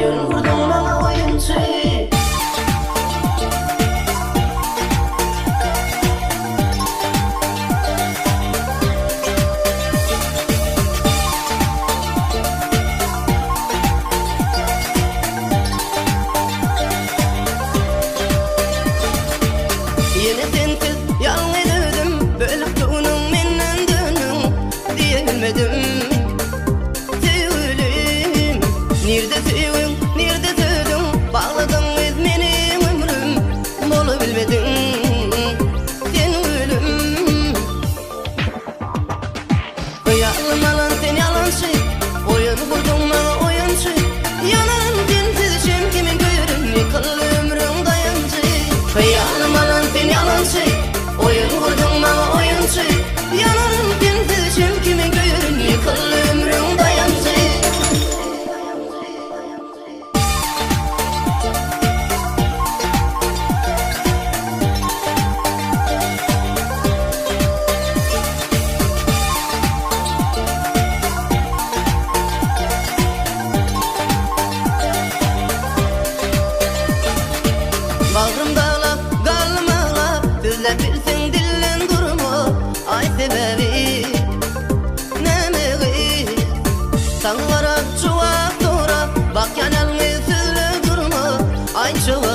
Oýun gurduň maňa oýunçy. Ýene sensiz ýalňyz özüm Bölüp göwnüň menden dönüň Diýe bilmedim Söýgülim Nirde söýgüň, nirde sözüň Bagladyň gyz meniň ömrüm Bolubilmediň sen gülüm Hyýalym alan sen ýalançy, Oýun gurduň maňa oýunçy. Ýanaryn sensiz şem kimin köýerin, Ýykyldy ömrüň daýanjy. Hyýalym alan sen ýalançy, Oýun gurduň maňa oýunçy. Ýanaryn sensiz şem kimin köýerin, Ýykyldy ömrüň daýanjy. Bagrym daglap, galdym aglap, Sözläp bilseň dilden durma, Aý sebäbi näme gyz? Saňa garap jogap sorap, Bakýan ýalňyz sözle durma, Aý jogaby.